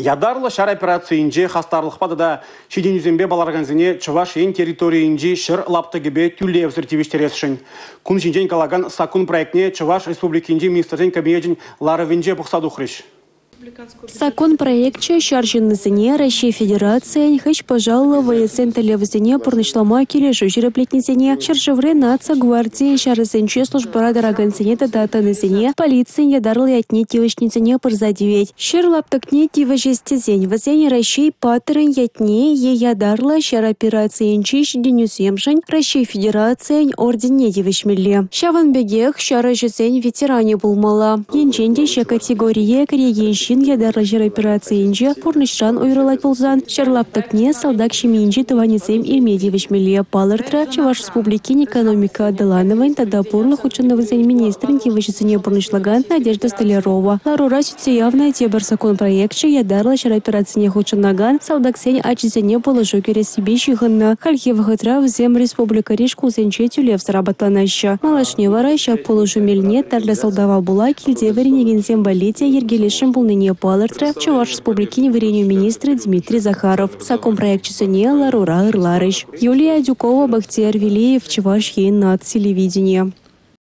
Ятарлӑ ҫар операцийӗнче хастарлӑхпа тата ҫитӗнӳсемпе палӑракансене Чӑваш Ен территорийӗнчи ҫӗр лаптӑкӗпе тӳлевсӗр тивӗҫтересшӗн. Кун ҫинчен калакан саккун проектне Чӑваш Республикинчи Министрсен Кабинечӗн ларӑвӗнче пӑхса тухрӗҫ. Саккун проекчӗ ҫар ҫыннисене Раҫҫей Федерацийӗн Хӗҫ-пӑшаллӑ вӑйӗсен тӗллевӗсене пурнӑҫлама килӗшӳ ҫирӗплетнисене, ҫӗршыври наци гвардийӗн ҫарӗсенче службӑра тӑракансене тата тӑнисене, полицин ятарлӑ ятне тивӗҫнисене пырса тивет. Ҫӗр лаптӑкне тивӗҫес тесен вӗсен Раҫҫей Паттӑрӗн ятне е ятарлӑ ҫар операцийӗнчи ҫитӗнӳсемшӗн Раҫҫей Федерацийӗн орденне тивӗҫмелле. Ҫавӑн пекех ҫар ӗҫӗсен ветеранӗ пулмалла. Енчен те ҫак категорие кӗрекен ҫын ятарлӑ ҫар операцийӗнче пурнӑҫран уйрӑлать пулсан, ҫӗр лаптӑкне салтак ҫемйинчи тӑванӗсем илме тивӗҫмелле, палӑртрӗ Чӑваш Республикин экономика аталанӑвӗн тата пурлӑх хутшӑнӑвӗсен министрӗн тивӗҫӗсене пурнӑҫлакан Надежда Столярова. Ларура сӳтсе явнӑ тепӗр саккун проекчӗ ятарлӑ ҫар операцине хутшӑнакан салтаксен ачисене пулӑшу кӳрессипе ҫыхӑннӑ. Хальхи вӑхӑтра вӗсем республикӑри шкулсенче тӳлевсӗр апатланаҫҫӗ. Малашне вара ҫак пулӑшу мелне тӗрлӗ сӑлтава пула килте вӗренекенсем валли те йӗркелесшӗн пулнине палӑртрӗ Чӑваш Республикин вӗренӳ министрӗ Дмитрий Захаров. Саккун проекчӗсене ларура ырларӗҫ. Юлия Адюкова, Бахтияр Велиев, Чӑваш Ен наци телевиденийӗ.